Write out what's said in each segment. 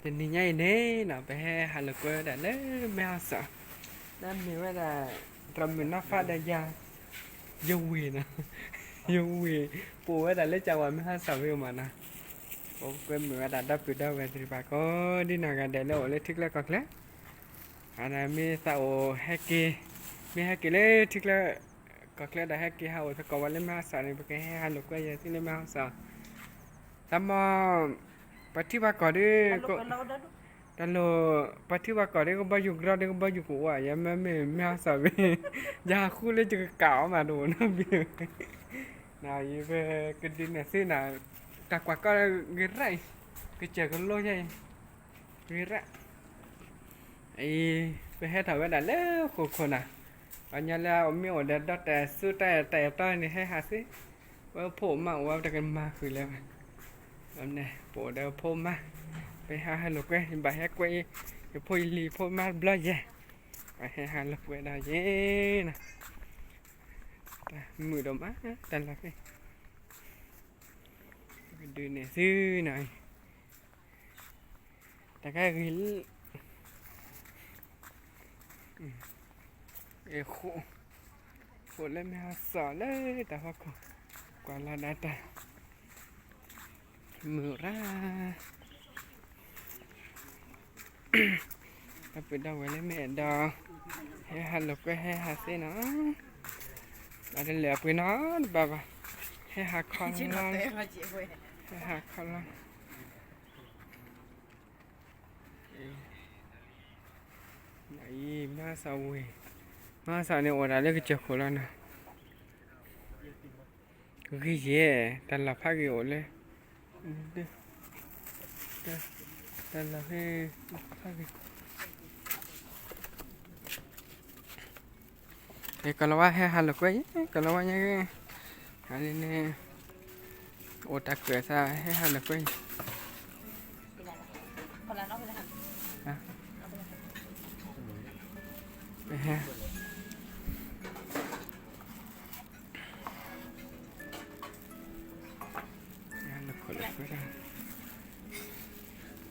တနံၤညါအံၤန့ၣ်နီၤ ပဟဲဟးလိာ်ကွဲဝဲဒၣ်လၢမဲၢ်ဟီၣ်စီၤ, လၢမ့ၢ်ဝဲဒၣ် တြီမုၢ်နီၢ်ဖးဒီးယၤ, ယဝ့ၢ်နီၤ, ယဝ့ၢ်, ပအိၣ်ဝဲဒၣ်လၢကဝၤမဲၢ်ဟီၣ်စီၤဝ့ၢ်မးနီၤ, ပကွဲမုာ်ဝဲဒၣ်ဒီပုၢ်ဒီဝဲၢ်သ့ၣ်တဖၣ်ကိးဒ်နီၢ်ဂၤဒဲးလၢအိၣ်လၢထံချၢကီၢ်ချၢ, အမ့ၢ်သးအိၣ်ဟဲက့ၤ, မ့ၢ်ဟဲက့ၤလၢထံချၢ ကီၢ်ချၢဒီးဟဲက့ၤဟးအိၣ်သကိးဝဲလၢမဲၢ်ဟီၣ်စီၤန့ၣ် ပကဟဲဟးလိာ်ကွဲယဲၢ်သုလၢမဲၢ်ဟီၣ်စီၤ, တၢ်မီၢ်, ပှၤထံပှၤကီၢ်ဒီး, တၢ်လိၣ်, ပှၤထံပှၤကီၢ်ဒီးကဘီယူၤကရီဒီးကဘီယူၤကအိၣ်ဧါ ယမ့မ့ၢ်မဲၢ်ဟီၣ်စီၤဘ့ၣ်, ယဟးဃုလၢယကကးအီၤမးတအိၣ်နီတဘ့ၣ်, နယပကဒုးနဲၣ်သုနၤ, တၢ်ကွၢ်ကီဂ့ၤရၣ်အံၤ, ကစၢၢ်ကလိယဲအံၤ, ဂ့ၤရၣ် အံၤ, ပဟဲထီၣ်ဝဲဒၣ်လၢဃိာ်ခိၣ်နၤ, ပှၤညီလၢအမ့ၢ်အိၣ်ဒီးဒီတၢ်စူၢ်တၢ်အဲၣ်တီန့ၣ် ဟဲဟးစ့, ဝဲဖိမါအိၣ်ဝဲတကမၤဃုာ်လၢၤဘၣ်, ပအိၣ်ဒီးဖိမါ, ပဟဲဟးလိာ်ကွဲ ယဘၣ်ဟဲကွဲအံၤ, ယဖိယလံၤဖိမါတဘျီယဲၢ်, ပဟဲဟးလိာ်ကွဲဒီးယဲၢ်နီၤ, တၢ်မုာ်ဒိၣ်မး, တၢ်လီၢ်ဖဲ ကဒုးနဲၣ်သုနီၤ, တၢ်ကဂ့ၤလၢ ဃိာ်, ဃိာ်လၢမဲၢ်ဟီၣ်စီၤလၢတၢ်ဖီခိၣ်, ကွၢ်လီၤဒၣ်တၢ်, မုာ်ရၣ်, ဒီပုၢ်ဒီဝဲၢ်လၢမ့ၢ်အဲၣ်ဒိး, ဟဲဟးလိာ်ကွဲဟဲဟးစ့နီၤ, ဘၣ်တလဲၤအပှ့ၤနီတဘၣ်ဘၣ်, ဟဲဟးခီလီၤ, ဟဲဟးခီလီၤ အံၤ မဲၢ်ဟီၣ်စီၤဝ့ၢ်, မဲၢ်ဟီၣ်စီၤန့ၣ်အိၣ်ဒၣ်လၢကစၢၢ်ခိၣ်လီၤနီၤ, ဂ့ၤယဲၢ်, တၢ်လီၢ်ဖးဂ့ၤအိၣ်လၢ, တၢ်လီၢ်ဖဲ, ဖးဂ့ၤ ကလီၤဝါဟဲဟးလိာ်ကွဲယဲၢ်, ကလီၤဝါညါဂ့ၤ, အန့ၣ်န့ၣ်, အိၣ်တၢ်ကွဲးသးဟဲဟးလိာ်ကွဲယဲၢ်, ပဟဲ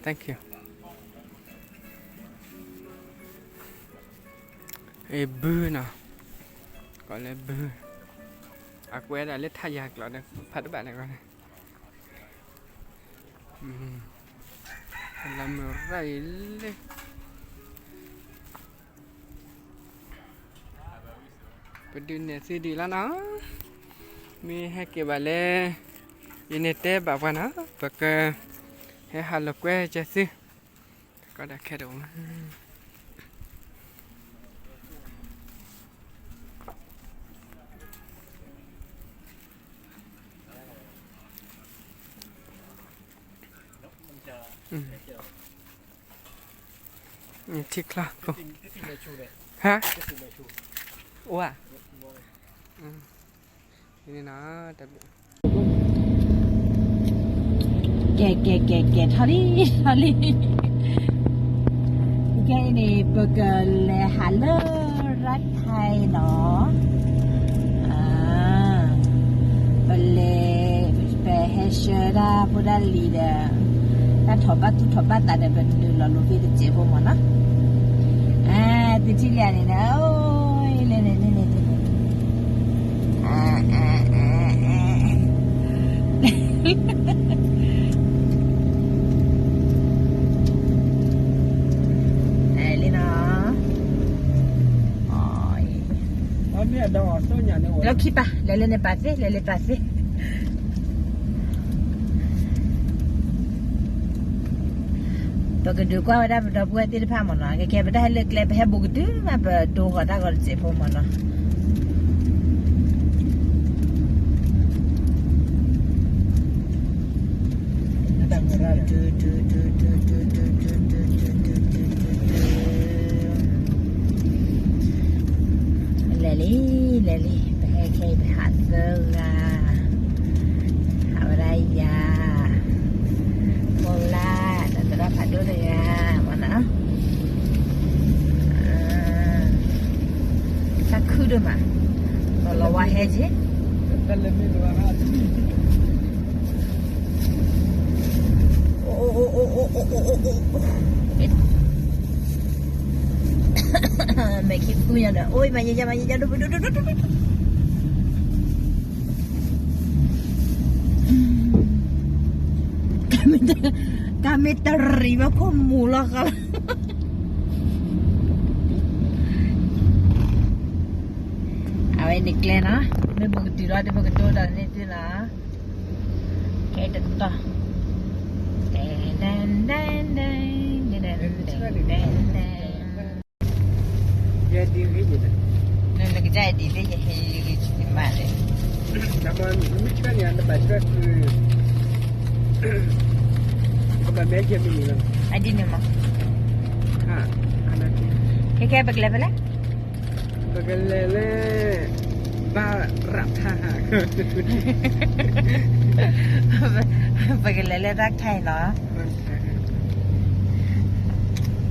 Thank you. အ့ၣ် ဘုနီၤ, ကိးလၢဘု, အကွဲးဒၣ်လၢထးယၤကျိာ်ဒီး ဖးတဘၣ်န့ၣ်, လီၤမုာ်ရၣ်အံၤလၢ ပဒုးနဲၣ်သုဒံးလီၤနီၤ, မ့ၢ်ဟဲက့ၤဘၣ်လၢ ယန့ၣ်တဲဘၣ်ပှၤနီၤ, ပက ဟဲဟးလိာ်ကွဲကဲသု, ကီးဒၣ်ခဲတအိၣ်မး ထံချီ, ဟါ, အိၣ်ဧါ, န့ၣ်နီၤ, ကဲ ကဲ ကဲ ကဲ ထီၣ်လံ ထီၣ်လံ, ခဲအံၤန့ၣ် ပကလဲၤဟးလၢ ရၢ်ခဲနီၤ, ပလဲၤ, ပဟဲဆှၢဒၣ်ဖိဒၣ်လံၤဒီး တၢ်ထီၣ်ဘၣ်သူၣ်ထီၣ်ဘၣ်သးဒီး ပနုာ်လီၤလိာ်သ့ၣ်တစဲးဖိမးနီၤ, အသုထံၣ်လံန့ၣ်ဒီး အိၣ်လၢန့ၣ်န့ၣ်န့ၣ်န့ၣ် လၢခံပၢ် လဲၤလၢန့ၣ်ပာ်သ့ လဲၤလၢပာ်သ့, ပကဒုးကွၢ်ဝဲဒၣ်ပဒီပုၢ်ဝဲၢ်သ့ၣ်တဖၣ်မးနီၤ, ကဲကဲ ပတၢ်ဟဲလၢကျဲ ပဟဲဘူးကတုၤမး ပတိၢ်ဃီၤတၢ်ဂီၤတစဲးဖိမးနီၤ. လဲၤလံ လဲၤလံ ပဟဲခဲအံၤ ပဟးသၢဂၤ, ဟးဝဲဒၣ်ယၤ, မိၢ်လၢ် ဒီးသရၣ်ဖးဒိၣ်တဂၤမးနီၤ, တၢ်ခုၣ်ဒိၣ်မး, လီၤဝါဟဲက့ၤ, တၢ်လၢမ့ၢ်လီၤဝါဟဲက့ၤ, အိ အိၣ်အိၣ်အိၣ်အိၣ်အိၣ်အိၣ်အိၣ်အိၣ် မဲာ်ခံဖုညါဒီး အိၣ်မၤယဲယဲမၤယဲယဲဒိၣ်ဒိၣ်ဒိၣ်ဒိၣ်ဒိၣ် ကမ့ၢ်တရံးဘၣ်ခိၣ်မူၤလီၤဃီလီၤ အဝဲန့ၣ်ကျဲနီၤ မ့ၢ်ပကတုၤလီၤဒီးပကတိၤတၢ်န့ၣ်သုနီၤ ကဲတတီၤ တဲဒဲဒဲဒဲ တဲဒဲဒဲဒဲ ယဲဒ်ဂ့ၤန့ၣ် နကစၢ်ယဒ်သ့ၣ်ယဟဲယဂ့ၤမးန့ၣ် မ့ၢ်ဆှၢန့ၣ် နဘၣ်ဆှၢ ကဘၣ်မဲယဲမနုၤလီၤ အဒ်န့ၣ်မး ခဲခဲပကလဲၤဖဲလဲၣ် ပကလဲၤလၢ ဘၣ်ရးထါ ပကလဲၤလၢ ရၢၢ်ထါ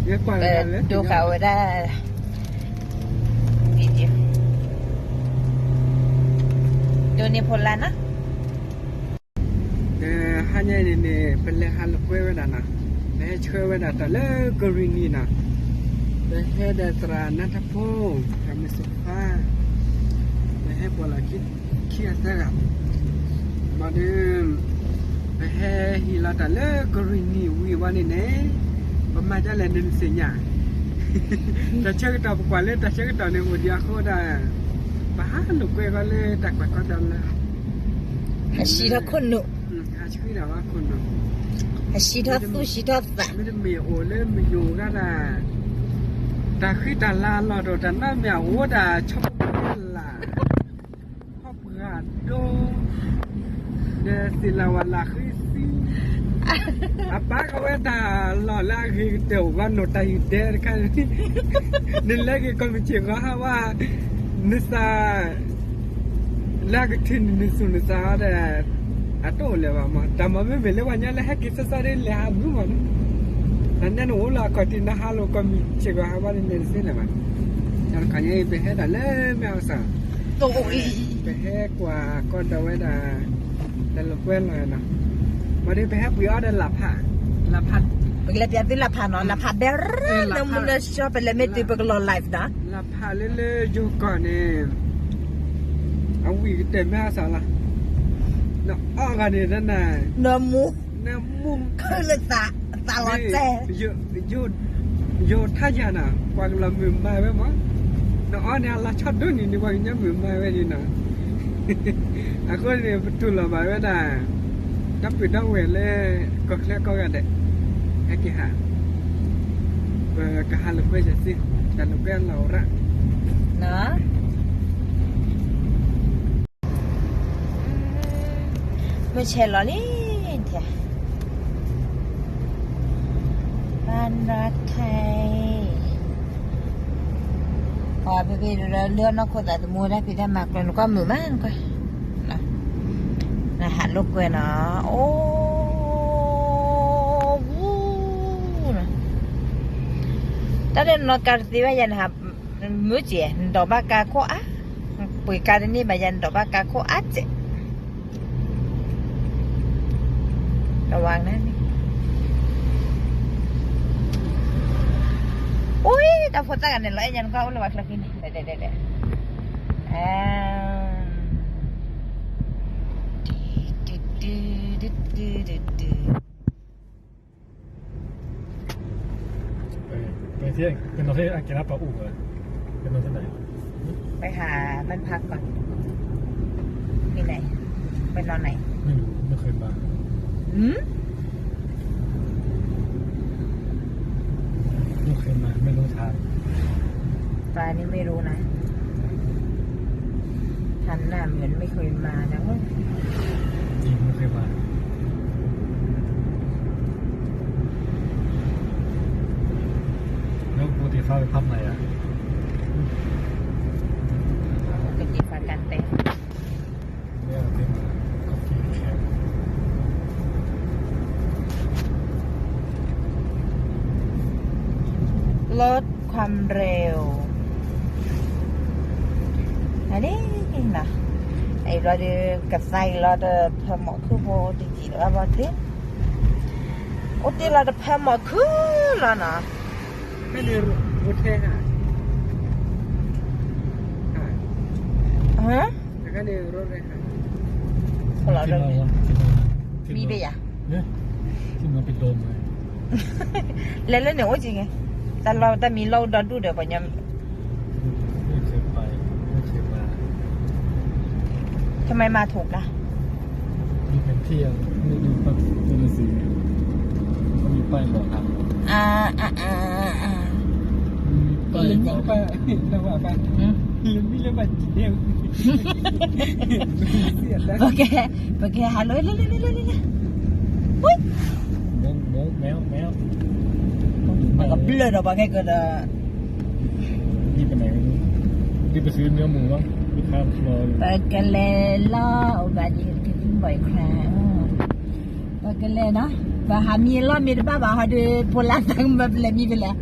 နီၤ ပဒိဃာ်ဝဲဒၣ် video ဒိးန့ၢ်ဖိလါနီၤ ဟါညါအံၤန့ၣ်န့ၣ် ပလဲၤဟးလိာ်ကွဲဝဲဒၣ်နီၤ, ပဟဲဆှၢဝဲဒၣ်တၢ်လၢကရံၣ်နံၤနီၤ, ပဟဲဒီးသရၣ်နါထၢၣ်ဖိ, သရၣ်မုၢ်စိဖါ, ပဟဲပိာ်လီၤခံဂၤသၢဂၤ, ဘၣ်ဒီး ပဟဲဟံးလီၤတၢ်လၢကရံၣ်နံၤဝံၤဝဲန့ၣ်န့ၣ်, ပမၤဒ်လဲၣ်န့ၣ်နသ့ၣ်ညါ, တၢ်ဆၢကတီၢ် ပကွၢ်လၢတၢ်ဆၢကတီၢ်န့ၣ်အိၣ်ဒံးအဃိဒီး ပဟးလိာ်ကွဲဃီလၢတၢ်ကွၢ်ကီတၢ်လၢ ဟးဆှံထီၣ်ခိၣ်နူာ်, ဟးဆှံထီၣ်ခိၣ်နူာ်, ဟးဆှံထီၣ်သူၣ်ဆှံထီၣ်သး, မ့တမ့ၢ်အိၣ်လၢမုၢ်ယိၤဂၤဒၣ် တၢ်ဃံတၢ်လၤလီၢ်တအိၣ် တၢ်နီတမံၤအိၣ်ဒၣ်ဆီဖိလၢ် ခီၣ်ပှၢ်ဒိ ဒီးသ့ၣ်လၤဝါလၢ်ဃံသံ, အပၢ်ကဝဲတၢ်လီၢ်လၢအဂ့ၤကတၢၢ်အိၣ်ဘၣ်နီၢ်တၢ်ယုၢ်ဒဲတခါန့ၣ်, နလဲၤက့ၤကီၢ်မုၢ်ဆ့ၣ်ဂီၤဟးဝါ, နသး လၢအကထုးန့ၢ်နသူၣ်နသးဒီး အတအိၣ်လၢၤဘၣ်မး, တၢ်မၤမ့မ့ၢ်လၢပှၤကညီလၢဟဲက့ၤစၢ်စၢ်ဒ်လဲၣ်ဟးမုာ်မး, တၢ်နဲနအိၣ်လၢအခီၣ်ထံး နဟးလိာ်ကီၢ်မုၢ်ဆ့ၣ်ဂီၤဟးဝါန့ၣ်န့ၣ်တသ့လၢၤဘၣ်, တၢ်တခါညါအံၤ ပဟဲဒၣ်လၢမဲၢ်အီၣ်စၢ် ပဟဲကွၢ်ကီဒီးဝဲဒၣ် တၢ်လိာ်ကွဲလီၤနီၤ, ဘၣ်ဒီးပဟဲပှ့ၤအီၣ်ဒီးလၢ်ဖး, လၢ်ဖး, ပကလဲၤပျးသုလၢ်ဖးနီၤ, လၢ်ဖးဘဲရၢ် နမူနဆှီ ပလဲၤမ့ၢ်တုၤပကလီၤ live နီၤ, လၢ်ဖးလၢလၢယိၤကီၢ်န့ၣ် အဝံၣ်ကတၢၢ်မဲၢ်အီၣ်စၢ်လီၤ, နအီၣ်ဂၤန့ၣ် နမူ, နမူ, လၢသး, သးလီၤစဲး ယိၤထါယၤနီၤ, ပှၤကလီၤမုာ်မၤဝဲမး, နအီၣ်န့ၣ်အလီၤဆီဒိၣ်န့ၣ်န့ၣ် ပှၤကညီမုာ်မၤဝဲန့ၣ်နီၤ, အဃိန့ၣ် ပတူၢ်လိာ်ဘၣ်ဝဲဒၣ် ဒီပုၢ်ဒီဝဲၢ်လၢ ကီၢ်ချၢကိးဂၤဒဲး, ဟဲက့ၤဟး, ပကဟးလိာ်ကွဲယၤသ့, တၢ်လိာ်ကွဲလီၤရၣ် မုၢ်ဆဲးလီၤလံ, ဘၣ်ရၣ်ထါ, အဖဲဖဲလၢနီၢ်ခိသးသမူဒၣ်ဖံးတၢ်မၤကျိၤ နကွၢ်မုာ်မးနကွၢ်, နဟးလိာ်ကွဲနီၤ, အိၣ်, ဝူ, တၢ်ဒီးနီၢ်ကါတသ့ဘၣ်ယၤနဟး, မုၢ်ကဲ နဒိးဘၣ်ကါခိၣ်အါ, ပှ့ၤကါတန့ၢ်ဘၣ်ယၤ နဒိးဘၣ်ကါခိၣ်အါစဲး တဝါန့ၣ်, အိၣ် တၢ်ဖိသၣ်ဂၤန့ၣ် လီၤအဲၣ်ညါနကွၢ်အိၣ်လၢပှၤချၢဃံန့ၣ်, ဒဲဒဲဒဲဒဲ, အ, တုတုတုတုတုတုတု ไปเที่ยว ไปนอนที่อ่างเก็บน้ำปะอู่เหรอ ไปนอนที่ไหน ไปหาบ้านพักก่อน ที่ไหน ไปนอนไหน ไม่รู้ ไม่เคยมา อืม ไม่เคยมา ไม่รู้ทาง ปานี่ไม่รู้นะ ทำหน้าเหมือนไม่เคยมานะเว้ย จริง ไม่เคยมา แล้วปกติฟ้าไปพักไหนอะ ปกติพากันไป ไม่เอาไปมา ก็กินแคม ลดความเร็ว อันนี้นะ ไอ้รถเดือกระใสรถเดินพอเหมาะคือโบติจิตว่าบอติ အိၣ်တ့ၢ်လီၤတဖၣ်မီၤခုလီၤနီၤ. ဟါ, မံဘ့ၣ်ယၤ, လဲၤလၢန့ၣ်အိၣ်ကံ, တၢ်လီၢ်တၢ်မံလီၢ်အိၣ်ဒီဒူၣ်ဒီး ပှၤညီ ทำไมมาถูกล่ะ อ่าอ่าอ่าอ่า โอเค โอเค ฮัลโหล เร็วเร็วเร็วเร็วเร็ว อุ้ย แมว แมว แมว มันก็เบลอเนาะ บางแค่ก็จะ รีบไปไหนไม่รู้ รีบไปซื้อเนื้อหมูมั้ง ลูกค้ารออยู่ ไปกันเลยล่ะ โอ้บาดเจ็บกันบ่อยครั้ง ไปกันเลยเนาะ ไปหามีรอบมีตะบ้าบ่า เขาดูโพลาตั้งมาเป็นอะไรมีเป็นแล้ว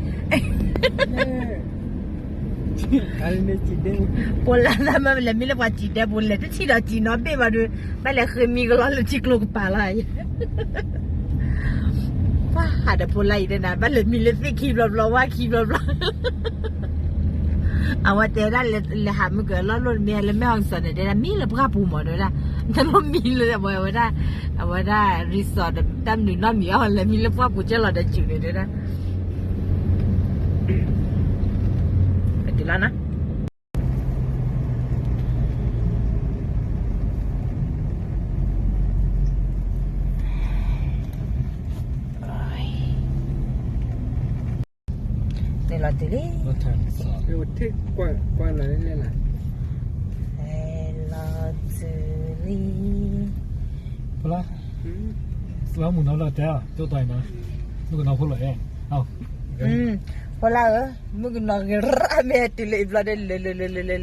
ဖိလၢသးမ့ၢ်လဲၤမံလၢပှၤစံၣ်ဒဲပူၤလဲၤ တထံၣ်ဒီးစံၣ်နီၤဘ့ၣ်ဘၣ်ဒီး ဘၣ်လဲၤဃ့မံကလီလၢထံကျိကပၤလီၤ. ပှၤဟးဒီးဖိလၢအံၤဒဲနၤ ဘၣ်လဲၤမံလၢသ့ၣ်ခံဘျီဘျီ ဝါခံဘျီဘျီ အဝဲတဲဒၣ်လဲၤဟးမုၢ်ကလီၢ်လိၣ်မ့ၢ်လၢမဲၢ်ဟီကစီၣ်န့ၣ် တဲဒၣ်မံလၢပှၢ်ပူၤမး တဲဝဲဒၣ် တလိၣ်မံလၢအဝဲဒၣ် အဝဲဒၣ် resort တၢ်မနုၤနီတမံၤအီၤ လဲၤမံလၢပှၢ်ပူၤကဲလီၤဒီးစူၤန့ၣ် တဲဒၣ် ကတုၤလီၤနီၤ န့ၣ်လီၤတုၤလံ လီၤတုၤလံ ဖလါ စလါမုၢ်နီၤလီၤတဲအီၤ ကၠိတီၤအံၤနီၤ မုၣ်ကနီၤဖိလီၤအဲၣ် ဖလါဧၢ မုၣ်ကနီၤဂ့ၤရၣ်မ့ၢ်တုၤလၢအံၤဘျီဒီး လၢလၢလၢလၢလၢ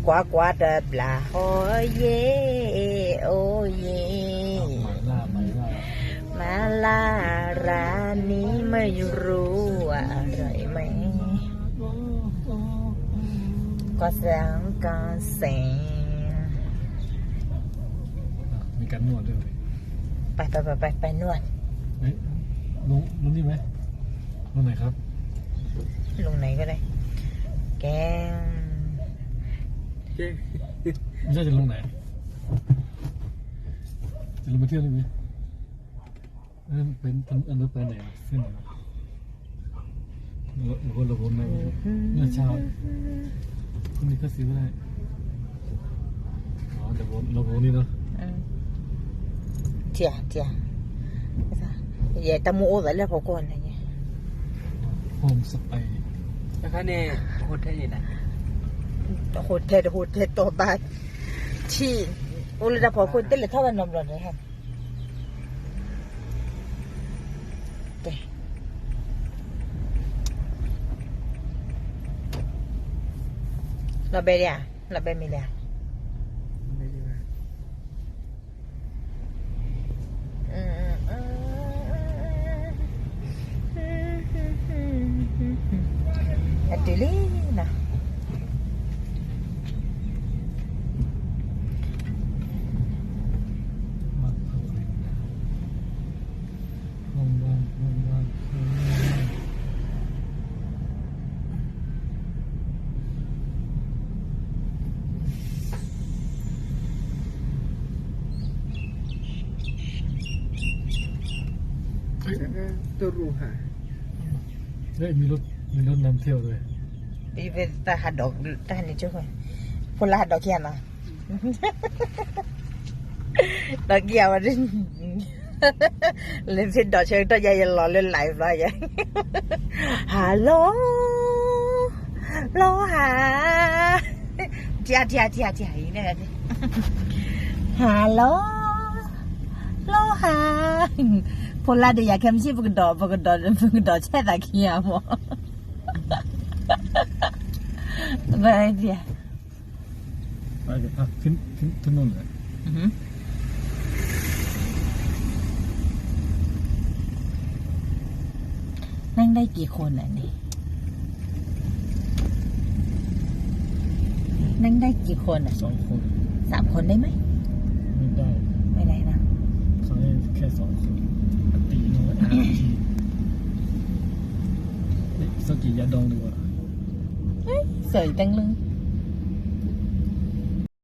ကွၢ်ကွၢ်တဘျီ ဟီယ့ အိၣ်ယ့ မၤလၢ်ရၤနံၤမ့ၢ်ယူၤရူၤ အရၤအံၤမ့ၢ် ကီၢ်စဲၣ် ကီၢ်စဲၣ် မ့ၢ်ကနူၣ် ไปไปไปไปนวด เอ๊ะ ลง ลงนี่ไหม ลงไหนครับ ลงไหนก็ได้ แกง แกง ไม่ใช่ จะลงไหน จะลงไปเที่ยวนี่ไหม อันนั้นเป็น อันนั้นไปไหนอะ เส้นไหนอะ หรือว่าเราวนมา เมื่อเช้า พรุ่งนี้ก็ซื้อก็ได้ อ๋อ เดี๋ยววน เราวนนี่เนาะ ထံၣ်ထံၣ် ယတၢ်မူအိၣ်သးလၢဖီခိၣ်န့ၣ် Home Stay အခါန့ၣ် hotel န့ၣ် hotel hotel တီၤဘၣ် ထံၣ် အိၣ်လၢတၢ်ဖီခိၣ် တလဲၤထီၣ်ဝဲနီတဘျီန့ၣ် လီၤဘဲဒၣ်ဧါ လီၤဘဲမံၤဒၣ်ဧါ အတုၤလံနီၤ တရူးဟး เฮ้ย มีรถ มีรถนำเที่ยวด้วย တၢ်ဟးဒီး တၢ်ဟးန့ၣ်ကၠိ ဖိလၢဟးဒီးခံဂၤနီၤ ဒီးခံဂၤဝဲ လဲၤဖဲဒီးဆၢကတီၢ်ယဲ ယလီၤလၢ live လီၤယဲ Hello လီၤဟး ထံၣ်ထံၣ်ထံၣ်ထံၣ် Hello လီၤဟး ဖိလၢဒီးယၤခဲမုၢ်ဆ့ၣ် ပကဒီး ပကဒီး ပကဒီးဆဲးသးခံဂၤမး ဘၣ်ဒၣ် ขึ้น ขึ้น ขึ้นนู่นเลย อือหือ นั่งได้กี่คนอ่ะนี่ นั่งได้กี่คนอ่ะ สองคน สามคนได้ไหม ไม่ได้ ไม่ได้นะ เขาให้แค่สองคน ตี စီၤက့ၤယါဒီဒံးဝဲ, စီၤအံၤတဲလၢ